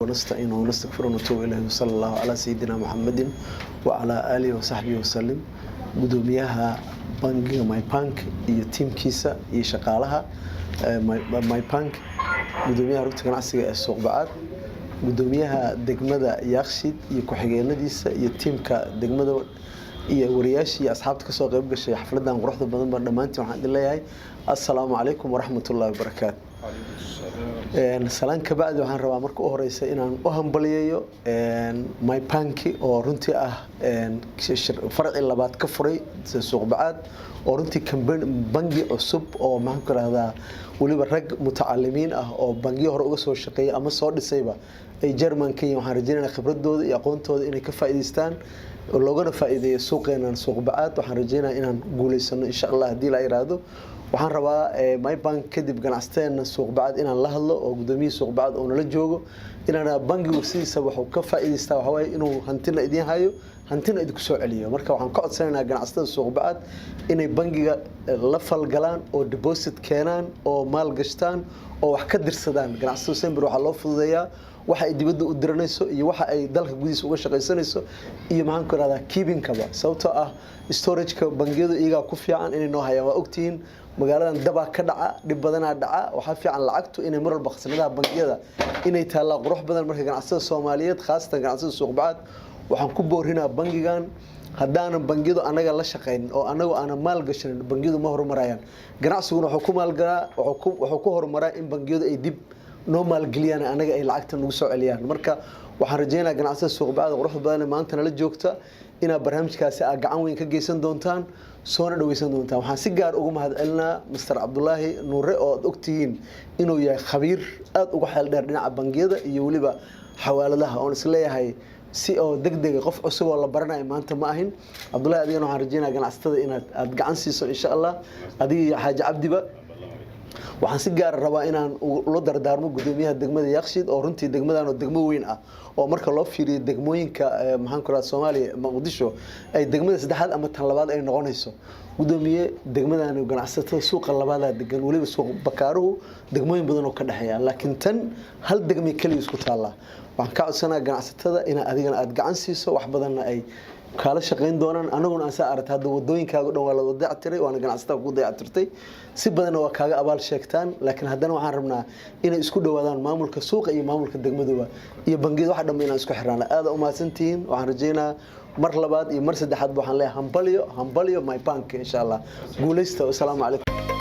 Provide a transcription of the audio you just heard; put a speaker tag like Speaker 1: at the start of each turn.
Speaker 1: ونستعينه ونستغفره ونتوب إليه وصلى الله على سيدنا محمد وعلى آله وصحبه وسلم. Gudoomiyaha bangiga MyBank iyo tiimkiisa iyo shaqaalaha MyBank, gudoomiyaha rugta ganacsiga ee Suuq Bacaad, gudoomiyaha degmada Yaaqshiid iyo ku-xigeenadiisa iyo tiimka degmada iyo wariyaashii iyo asxaabta kasoo qayb gashay xafladan quruxda badan baan, dhammaantiin waxaan idin leeyahay assalaamu calaykum waraxmatullahi wabarakaatu. Salaan kabacdi, waxaan rabaa marka u horeysa inaan u hambaliyeeyo MyBank oo runtii ah farci labaad ka furay Suuq Bacaad, oo runtii bangi cusub oo, maxaan ku rahdaa, weliba rag mutacalimiin ah oo bangiyo hore uga soo shaqeeyay ama soo dhisayba ay German ka yihiin. Waxaan rajeynayna khibradooda iyo aqoontooda inay ka faa'iidaystaan, loogana faa'iideeyo suuqeenan Suuq Bacaad. Waxaan rajeynaya inaan guuleysano, insha Allah, haddii la yiraahdo. Waxaan rabaa MyBank kadib ganacsateena Suuq Bacaad inaan la hadlo, oo gudoomiyihii Suuq Bacaad oo nala joogo, inaan bangigu sidiisa wuxuu ka faa'iidaystaa waxaa waaye inuu hantina idiin hayo, hantina idinku soo celiyo. Marka waxaan ka codsanaynaa ganacsatada Suuq Bacaad inay bangiga la falgalaan oo deposit keenaan oo maal gashtaan oo wax ka dirsadaan. Ganacsatada sember waxaa loo fududeeyaa waxa ay dibadda u diranayso iyo waxa ay dalka gudihiisa uga shaqaysanayso iyo, maxaan ku rahdaa, keepingkaba, sababtoo ah storageka bangiyadu iyagaa ku fiican inay noo hayaan. Waa ogtihiin, magaaladan dabaa ka dhaca, dhib badanaa dhaca. Waxaa fiican lacagtu inay mar walba khasnadaha bangiyada inay taallaa qurux badan. Marka ganacsatada Soomaaliyeed, khaasatan ganacsatada Suuq Bacaad, waxaan ku boorinaa bangigan: haddaanan bangiyadu anaga la shaqaynin oo anagu aanan maal gashanin, bangiyadu ma horumarayaan. Ganacsiguna wuxuu ku maalgalaa, wuxuu ku horumaraa in bangiyadu ay dib noo maalgeliyaan, anaga ay lacagta nagu soo celiyaan. Marka waxaan rajeynayaa ganacsatada Suuq Bacaad quruxda badan ee maanta nala joogta inaad barnaamijkaasi aad gacan weyn ka geysan doontaan, soona dhaweysan doontaan. Waxaan si gaar ugu mahadcelinaa Mr Cabdulaahi Nuure, oo aad ogtihiin inuu yahay khabiir aada uga xeel dheer dhinaca bangiyada iyo weliba xawaaladaha, oon isleeyahay si oo degdega qof cusub oo la baranayo maanta ma ahin. Cabdullahi, adigana waxaan rajeynaya ganacsatada inaad aada gacan siiso, insha Allah, adiga iyo Xaaji Cabdiba. Waxaan si gaara rabaa inaan ula dardaarmo gudoomiyaha degmada Yaaqshiid, oo runtii degmadan oo degmo weyn ah, oo marka loo fiiriyo degmooyinka, maxaan ku rahaa, Soomaaliya, Muqdisho ay degmada saddexaad ama tan labaad ay noqonayso. Gudoomiye, degmadan ganacsatada suuqa labaadaa degan, weliba suuq Bakaaruhu degmooyin badan oo ka dhexeeya, laakiin tan hal degmay keliya isku taallaa. Waxaan ka codsanaa ganacsatada ina adigana aada gacan siiso, wax badanna ay kaala shaqayn doonaan. Anaguna aan saa aragta hadda wadooyinkaaga dhan waa la dayactiray, waana ganacsatada ku dayactirtay, si badanna waa kaaga abaal sheegtaan. Laakiin haddana waxaan rabnaa inay isku dhawaadaan maamulka suuqa iyo maamulka degmaduba iyo bangiyada, wax dhanba inaan isku xirnaana. Aada umahadsantihiin. Waxaan rajeynaa mar labaad iyo mar saddexaad waxaan leeyahay hambalyo, hambalyo MyBank, insha Allah guuleysta. Wasalaamu calaykum.